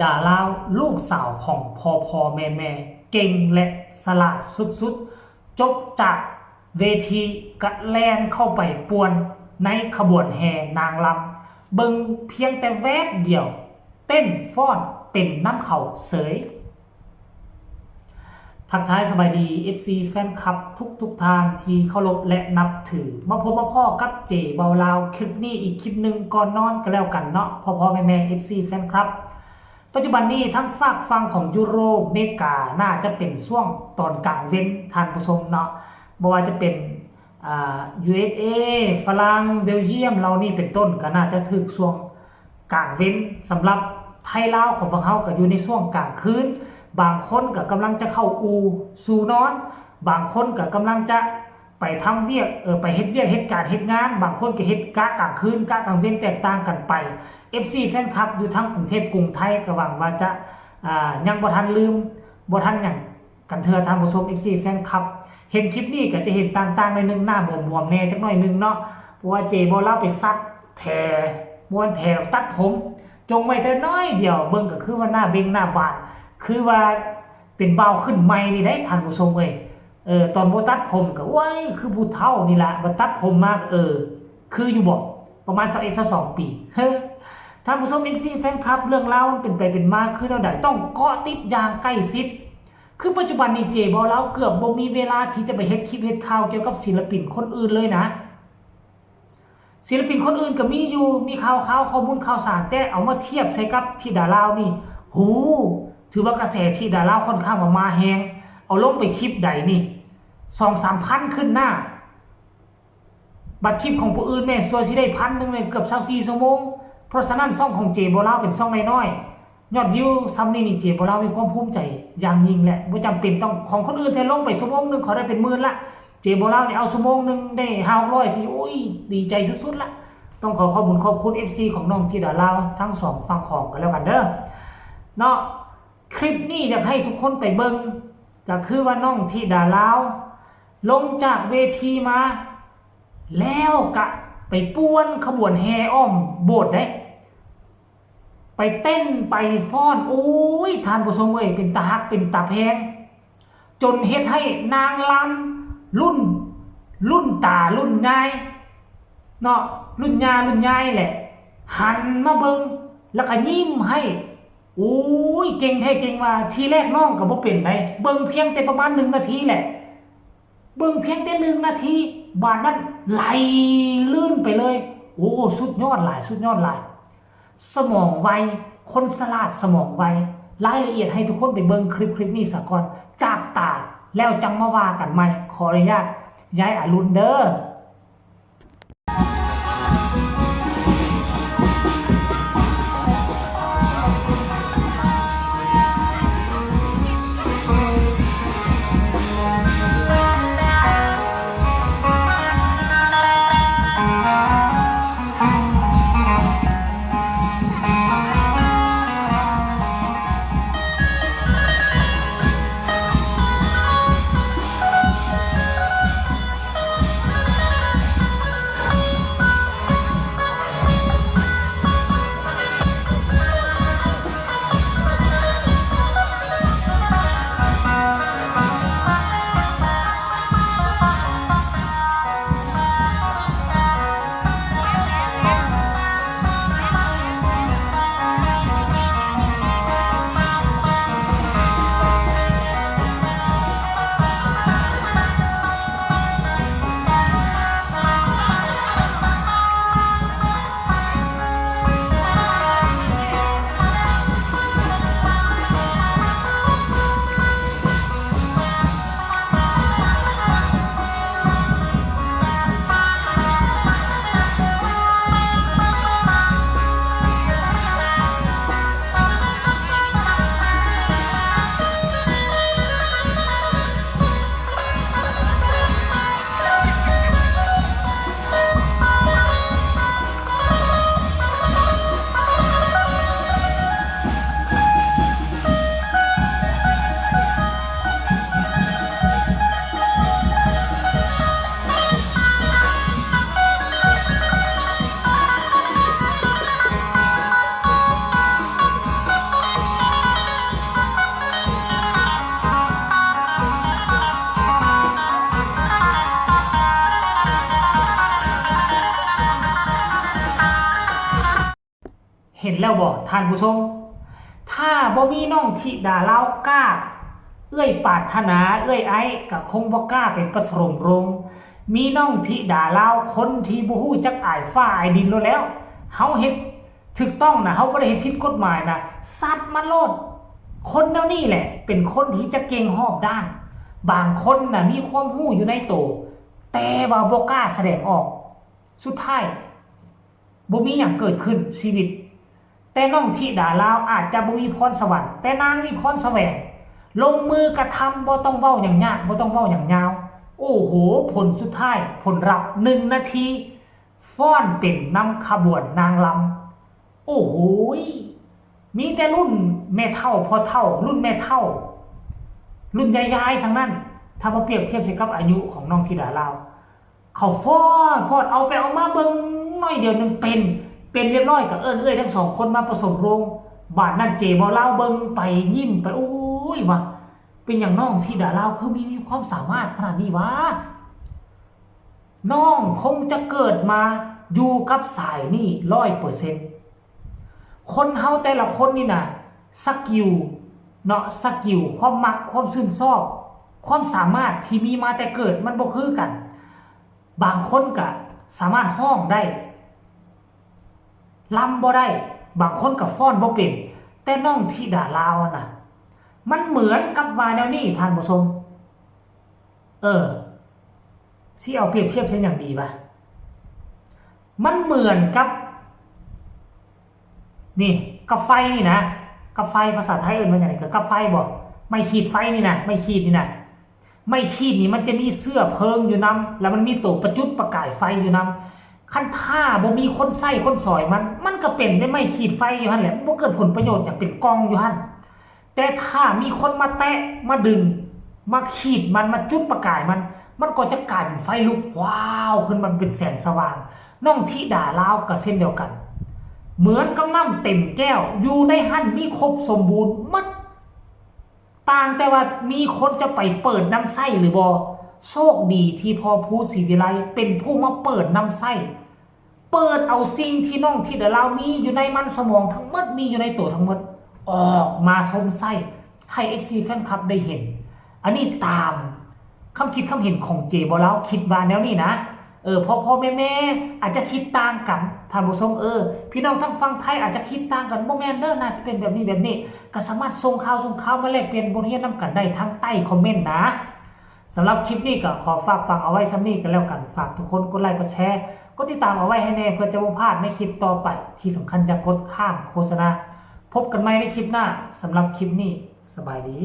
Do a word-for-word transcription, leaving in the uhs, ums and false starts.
ดาลาว ลูกสาวของพ่อพ่อแม่แม่ เก่งและสลาดสุดๆ จบจากเวทีกะแล่นเข้าไปป่วนในขบวนแห่นางรำ เบิ่งเพียงแต่แวบเดียว เต้นฟ้อนเป็นนำเขาเสย ทักทายสบายดี เอฟซี แฟนคลับทุกๆท่านที่เคารพและนับถือ มาพบมาพ้อกับเจเบาลาว คลิปนี้อีกคลิปหนึ่งก่อนนอนก็แล้วกันเนาะ พ่อพ่อแม่แม่ เอฟซี แฟนคลับ ปัจจุบันนี้ทั้งฝากฝั่งของยุโรป อเมริกา น่าจะเป็นช่วงตอนกลางเว้น ท่านผู้ชมเนาะ บ่ว่าจะเป็น อ่า ยู เอส เอ ฝรั่ง เบลเยียม เหล่านี้เป็นต้น ก็น่าจะถืกช่วงกลางเว้น สำหรับไทยลาวของพวกเฮาก็อยู่ในช่วงกลางคืน บางคนก็กำลังจะเข้าอู่สู่นอน บางคนก็กำลังจะไปทำเวียก เออ ไปเฮ็ดเวียกเฮ็ดการเฮ็ดงาน บางคนก็เฮ็ดกะกลางคืน กะกลางเว้นแตกต่างกันไป เอฟซี แฟนคลับอยู่ทั้งกรุงเทพกรุงไทยก็หวังว่าจะ อ่า ยังบ่ทันลืม บ่ทันหยังกันเทื่อ ท่านผู้ชม เอฟซี แฟนคลับ เห็นคลิปนี้ก็จะเห็นต่างๆหน่อยหนึ่ง หน้าบวมๆแน่จักหน่อยหนึ่งเนาะ เพราะว่าเจเบาลาวไปสักแท้ บ่แม่นแท้ดอก ตัดผม จงไว้แต่น้อยเดียว เบิ่งก็คือว่าหน้าเบ่งหน้าบาน คือว่าเป็นบ่าวขึ้นใหม่นี่ได้ ท่านผู้ชมเอ้ย เออ ตอนบ่ตัดผมก็ โอ้ย คือผู้เฒ่านี่ล่ะ บัดตัดผมมาก็ เออ คืออยู่บ่ ประมาณ สิบเอ็ด สิบสอง ปี เฮ้อ ท่านผู้ชม เอฟซี แฟนคลับ เรื่องราวมันเป็นไปเป็นมาคือแนวใด ต้องเกาะติดอย่างใกล้ชิด คือปัจจุบันนี้เจเบาลาวเกือบบ่มีเวลาที่จะไปเฮ็ดคลิปเฮ็ดข่าวเกี่ยวกับศิลปินคนอื่นเลยนะ ศิลปินคนอื่นก็มีอยู่ มีข่าวข่าวข้อมูลข่าวสาร แต่เอามาเทียบใส่กับธิดาลาวนี่ โห ถือว่ากระแสธิดาลาวค่อนข้างว่ามาแฮง เอาลงไปคลิปใดนี่ สองสามพัน ขึ้นหน้า บัดคลิปของผู้อื่นแม่นส่วนสิได้พันหนึ่งเลย เกือบ สิบสี่ ชั่วโมง เพราะฉะนั้นช่องของเจเบาลาวเป็นช่องน้อยๆ ยอดวิวส่ำนี้นี่เจเบาลาวมีความภูมิใจอย่างยิ่งแหละ บ่จำเป็นต้อง ของคนอื่นแท้ลงไปชั่วโมงหนึ่งเขาได้เป็นหมื่นละ เจเบาลาวนี่เอาชั่วโมงหนึ่งได้ห้าหกร้อยสิ โอ้ย ดีใจสุดๆละ ต้องขอขอบคุณขอบคุณ เอฟซี ของน้องธิดาลาวทั้งสองฝั่งของกันแล้วกันเด้อ เนาะ คลิปนี้อยากให้ทุกคนไปเบิ่ง ก็คือว่าน้องธิดาลาว ลงจากเวทีมา แล้วก็ไปป่วนขบวนแห่อ้อมโบสถ์เด้ ไปเต้นไปฟ้อน โอ้ย ท่านผู้ชมเอ้ย เป็นตาฮักเป็นตาแพง จนเฮ็ดให้นางรำรุ่น รุ่นตารุ่นยายเนาะ รุ่นย่ารุ่นยายแหละ หันมาเบิ่ง แล้วก็ยิ้มให้ โอ้ย เก่งแท้เก่งว่า ทีแรกน้องก็บ่เป็นได เบิ่งเพียงแต่ประมาณหนึ่งนาทีแหละ เบิ่งเพียงแต่หนึ่งนาที บาดนั้นไหลลื่นไปเลย โอ้ สุดยอดหลาย สุดยอดหลาย สมองไว คนสลาดสมองไว รายละเอียดให้ทุกคนไปเบิ่งคลิปคลิปนี้ซะก่อน จากตา แล้วจังมาว่ากันใหม่ ขออนุญาตย้ายอรุณเด้อ ห็นแล้วบ่ท่านผู้ชม ถ้าบ่มีน้องธิดาลาวกล้า เอื้อยปรารถนา เอื้อยไอ้ก็คงบ่กล้าไปประสมโรง มีน้องธิดาลาวคนที่บ่ฮู้จักอายฟ้าอายดินโลดแล้ว เฮาเฮ็ดถูกต้องนะ เฮาบ่ได้เฮ็ดผิดกฎหมายนะ ซัดมันโลด คนแนวนี้แหละ เป็นคนที่จะเก่งรอบด้าน บางคนนะมีความรู้อยู่ในโต แต่ว่าบ่กล้าแสดงออก สุดท้าย บ่มีหยังเกิดขึ้นชีวิต แต่น้องธิดาลาวอาจจะบ่มีพรสวรรค์ แต่นางมีพรแสวง ลงมือกระทำ บ่ต้องเว้าหยังยาก บ่ต้องเว้าหยังยาว โอ้โห ผลสุดท้าย ผลลัพธ์ หนึ่งนาที ฟ้อนเป็นนำขบวนนางรำ โอ้โหย มีแต่รุ่นแม่เฒ่าพ่อเฒ่า รุ่นแม่เฒ่า รุ่นยายๆ ทั้งนั้น ถ้าบ่เปรียบเทียบใส่กับอายุของน้องธิดาลาว เขาฟ้อน ฟ้อน เอาไปเอามาเบิ่งหน่อยเดียวหนึ่งเป็น เป็นเรียบร้อยก็เอิ้นเอื้อยทั้งสองคนมาประสมโรง บาดนั้นเจบ่าวลาวเบิ่งไปยิ้มไป โอ้ย ว่า เป็นหยังน้องธิดาลาวคือมี มีความสามารถขนาดนี้วะ น้องคงจะเกิดมาอยู่กับสายนี้ร้อยเปอร์เซ็นต์ คนเฮาแต่ละคนนี่นะ สกิลเนาะ สกิล ความมัก ความชื่นชอบ ความสามารถที่มีมาแต่เกิดมันบ่คือกัน บางคนก็สามารถฮ้องได้ รำบ่ได้ บางคนก็ฟ้อนบ่เป็น แต่น้องธิดาลาวอะนะ มันเหมือนกับว่าแนวนี้ท่านผู้ชม เออ สิเอาเปรียบเทียบเช่นอย่างดีปะ มันเหมือนกับ นี่ กับไฟนี่นะ กับไฟภาษาไทยเอิ้นว่าหยัง กับไฟบ่ ไม้ขีดไฟนี่นะ ไม้ขีดนี่นะ ไม้ขีดนี่มันจะมีเชื้อเพลิงอยู่นำ แล้วมันมีตัวประจุดประกายไฟอยู่นำ คันถ้าบ่มีคนใช้คนสอยมัน มันก็เป็นได้ไม้ขีดไฟอยู่หั่นแหละ มันบ่เกิดผลประโยชน์หยัง เป็นกองอยู่หั่น แต่ถ้ามีคนมาแตะ มาดึง มาขีดมัน มาจุดประกายมัน มันก็จะกลายเป็นไฟลุก ว้าว ขึ้นมาเป็นแสงสว่าง น้องธิดาลาวก็เช่นเดียวกัน เหมือนกับน้ำเต็มแก้ว อยู่ในหั่นมีครบสมบูรณ์หมด ต่างแต่ว่ามีคนจะไปเปิดนำใช้หรือบ่ โชคดีที่พ่อภูศรีวิไลเป็นผู้มาเปิดนำใช้ เปิดเอาสิ่งที่น้องธิดาลาวมีอยู่ในมันสมองทั้งหมด มีอยู่ในตัวทั้งหมด ออกมาชมใช้ให้ เอฟซี แฟนคลับได้เห็น อันนี้ตามความคิดความเห็นของเจบ่าวลาว คิดว่าแนวนี้นะ เออ พ่อพ่อแม่แม่อาจจะคิดต่างกัน ท่านผู้ชม เออ พี่น้องทางฝั่งไทยอาจจะคิดต่างกัน บ่แม่นเด้อ น่าจะเป็นแบบนี้แบบนี้ ก็สามารถส่งข่าวส่งข่าวมาแลกเปลี่ยนบทเรียนนำกันได้ทางใต้คอมเมนต์นะ สำหรับคลิปนี้ก็ขอฝากฝังเอาไว้ส่ำนี้กันแล้วกัน ฝากทุกคนกดไลค์กดแชร์ กดติดตามเอาไว้ให้แน่เพื่อจะบ่พลาดในคลิปต่อไป ที่สำคัญอย่ากดข้ามโฆษณา พบกันใหม่ในคลิปหน้า สำหรับคลิปนี้ สบายดี